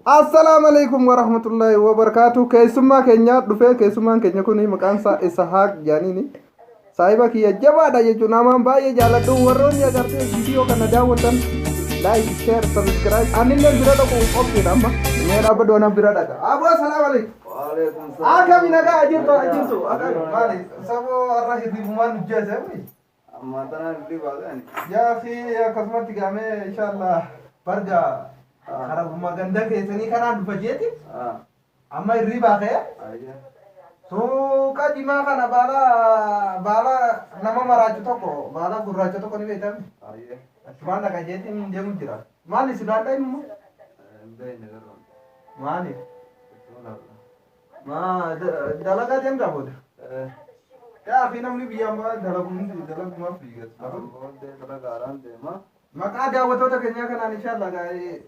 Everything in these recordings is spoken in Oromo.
Assalaamu alaikum warahmatullahi wabarakaatu. Keessummaa keenya dhufee, keessummaan keenya kun maqaan isaa Isahaaq jedhaniini. Saahiba kiyya jabaadha jechuun namaan baay'ee jaalladhu. Warroonni agartee viidiyoo kana daawwatan, like, share, subscribe. Anillee bira dhaqu qophiidha amma. Mee dhaabbadhu, anaan bira dhaqa. Aboo, assalaamu alaikum. Waalaikum salaam. Akami, nagaa jirtu? Jirtu? Akami, maali? Saboo har'a hirribumaan hojjeese. Ammaa tanaan hirribaa ta'ani. Yaa fi akkasumatti gaamee inshallah barga karabuma ganda keessanii kanaan dhufa jeeti. Amma hirribaa ka'e. Suuqa jimaa kana baala nama maraachu tokko, baala gurraacha tokko ni beektami. Achumaan dhaqa jeetiin deemu jira. Maali, sodaadha immoo? Hin beekne garuu. Maali? Ittuma laalla. Maa dalagaa deemtaa booda? Yaa fi namni biyyaan ba'aa dalagu hundi dalagumaaf fiigas. Booddee dalagaadhaan deema. Maqaa daawwattoota keenyaa kanaan inshallah gaa'ee.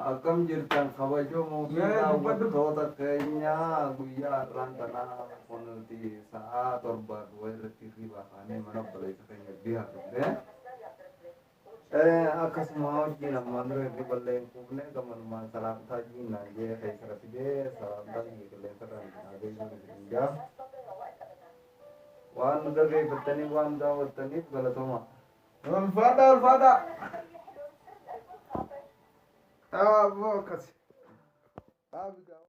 Akkam jirtan, kabajamoo fi Mee dubbadhu. daawwattoota keenyaa? Guyyaa har'aan tanaa kunuuti sa'aa 7 irratti hirribaa kaanee mana obboleessa keenya bihaa dhufne. Akkasuma wajjin ammaan dura hirriballee hin quufne, gamanumaan salaamtaa jiinnaan jee keessa fidee salaamtaa kiyya qilleensarraan adeemuun isin jaa. Waan nu dhageeffattaniif, waan daawwattaniif galatooma. Ulfaadha, ulfaadha. Aboo akkas.